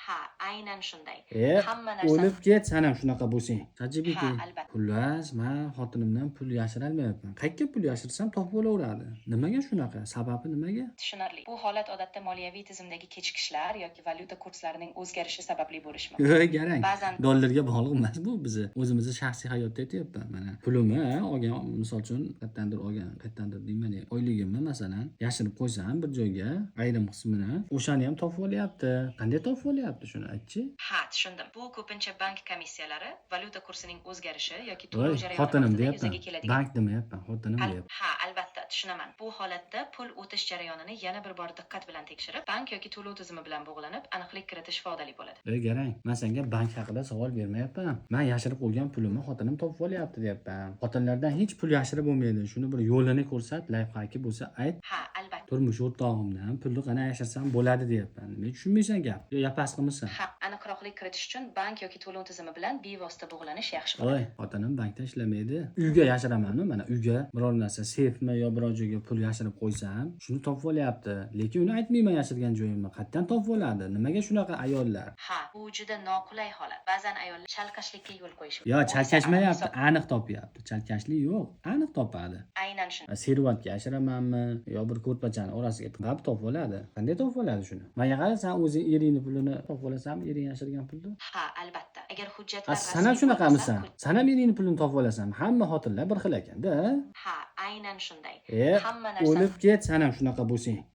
Ha, aynan shunday. E, Hamma narsani o'lib ket, san ham shunaqa bo'lsang. ChatGPT. Ha, albatta. Xullas, man xotinimdan pul yashirolmayapman. Qayerga pul yashirsam topib olaveradi. Nimaga shunaqa? Sababi nimaga? Tushunarli. Bu holat odatda moliyaviy tizimdagi kechikishlar yoki valyuta kurslarining o'zgarishi sababli bo'lishi mumkin. Ey, garang. Ba'zan Dollarga bog'liq emas bu bizni. O'zimizni shaxsiy hayotda aytyapman. Mana pulimni olgan, misol uchun, qayerdandir olgan, qayerdandir deyman, oyligimni masalan, yashirib qo'ysam bir joyga, ayrim qismini, o'shani ham topib olyapti. Qanday topib olyapti, shuni aytchi? Ha, tushundim. Bu ko'pincha bank komissiyalari, valyuta kursining o'zgarishi yoki to'lov Voy, jarayoni xotinim vaqtida deyapman. yuzaga keladigan Bank demayapman, xotinim deyapman. Ha, albatta, tushunaman. Bu holatda pul o'tish jarayonini yana bir bor diqqat bilan tekshirib, bank yoki to'lov tizimi bilan bog'lanib, aniqlik kiritish foydali bo'ladi. Ey garang, man senga bank haqida savol bermayapman. Man yashirib qo'ygan pulimni xotinim topib olyapti deyapman. Xotinlardan hech pul yashirib bo'lmaydi. Shuni bir yo'lini ko'rsat, лайфхак i bo'lsa ayt. Ha, albatta. Turmush o'rtog'imdan pulni qanday yashirsam bo'ladi deyapman. Nima tushunmaysan gap? Yo yapas qilmisan? Ha, aniqroqlik kiritish uchun bank yoki to'lov tizimi bilan bevosita bog'lanish yaxshi bo'ladi. Voy, xotinim bankda ishlamaydi. Uyga yashiraman-u, mana uyga biror narsa, seyfmi yo biror joyga pul yashirib qo'ysam, shuni topib olyapti. Lekin uni aytmayman yashirgan joyimni. Qayerdan topib oladi? Nimaga shunaqa ayollar? Ha, bu juda noqulay holat. Ba'zan ayollar chalkashlikka yo'l qo'yishi Yo, mumkin. Oysa chalkashmayapti, aniq hisob aniq topyapti. Chalkashlik yo'q, aniq topadi. Aynan shunday. Servatga yashiramanmi yo bir ko'rpachani orasiga tiqib topib oladi. Qanday topib oladi shuni? Manga qara, san o'zing eringni pulini topib olasanmi, ering yashirgan pulni? Ha, albatta. Agar hujjatlar A, san ham rasmiy bo'lmasa, shunaqamisan? San ham eringni pulini topib olasanmi? Hamma xotinlar bir xil ekanda. Ha, aynan shunday. E, Hamma narsani o'lib ket, san ham shunaqa bo'lsang.